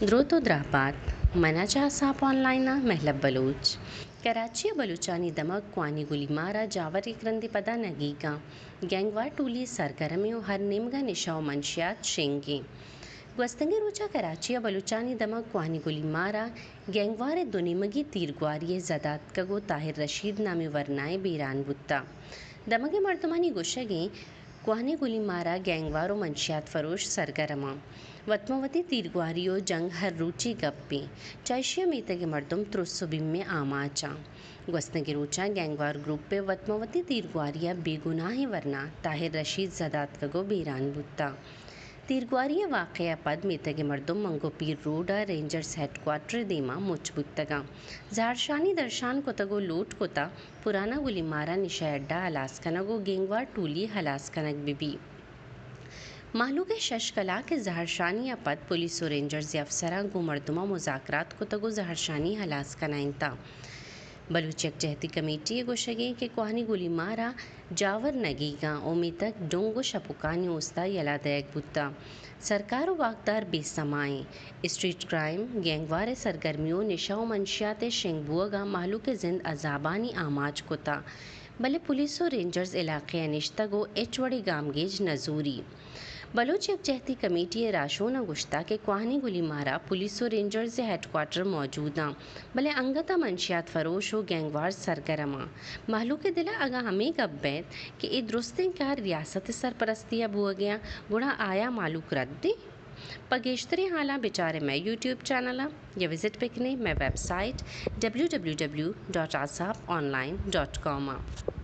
دروت و دراہ بات۔ من ءَ چہ آساپ آن لائن ءَ مہلب بلوچ۔ کراچی ءَ بلوچانی دمگ کوہنی گلی مار ءَ جاور یک رندے پدا نگیگ ءَ۔ گینگوار ٹولی سرگرمیں و ہر نیمگ ءَ نشہ و منشیات شنگیں۔ گوستگیں روچ ءَ کراچی ءَ بلوچانی دمگ کوہنی گلی مار ءَ گینگوار ءِ دو نیمگی تیرگواری ءِ زد آتکگ و طاہر رشید نامیں ورنائے بیران بوتہ۔ دمگ ءِ مردمانی گوشگ ایں کوہنی گلی مار ءَ گینگوار و منشیات فروش سرگرم آں۔ وت ماں وتی تیرگواری و جنگ ہر روچی گپیں، چہ ایشی ءَ میتگ ءِ مردم ترس و بیم ءِ آماچ آں۔ گوستگیں روچاں گینگوار گروپ ءِ وت ماں وتی تیرگواری ءَ بے گناہیں ورنا طاہر رشید زد آتکگ و بیران بوتہ۔ تیرگواری ءِ واقعہ ءَ پد میتگ ءِ مردم منگو پیر روڈ ءَ رینجرز ہیڈ کوارٹر ءِ دیما مچ بوتگ آں۔ زہرشانی درشان کتگ و لوٹ کتہ پرانا گلی مار ءَ نشہ اڈہ ہلاس کنگ و گینگوار ٹولی ہلاس کنگ بہ بی۔ مہلوک ءِ شش کلاک ءِ زہرشانی ءَ پد پولیس و رینجرز ءِ افسراں گوں مردماں مذاکرات کتگ و زہرشانی ہلاس کنائینتہ۔ بلوچ یکجہتی کمیٹی ءِ گوشگ ایں کہ کوہنی گلی مار ءَ جاور نگیگ آں و میتگ ڈنگ و شپکانی اوست ءَ یلہ دئیگ بوتہ۔ سرکار و واکدار بے سما ایں۔ اسٹریٹ کرائم، گینگوار ءِ سرگرمی و نشہ و منشیات ءِ شنگ بوگ ءَ مہلوک ءِ زند عذابانی آماچ کتہ، بلے پولیس و رینجرز علاقہ ءَ نشتگ و ہچ وڑیں گامگیج نہ زوری۔ بلوچ یکجہتی کمیٹی ءِ راہشون ءَ گوشتہ کہ کوہنی گلی مار ءَ پولیس و رینجرز ءِ ہیڈ کوارٹر موجود آں، بلے انگت ءَ منشیات فروش و گینگوار سرگرم آں۔ مہلوک ءِ دل ءَ اگاں ہمے گپ بیت کہ اے درستیں کار ریاست ءِ سرپرستی ءَ بوگ ءَ آں، گڑا آیا مہلوک رد ایں؟ پہ گیشتریں حالاں بچارے مئے یوٹیوب چینل ءَ یا وزٹ بکنے مئے website W W W dot Aasap online dot com ءَ۔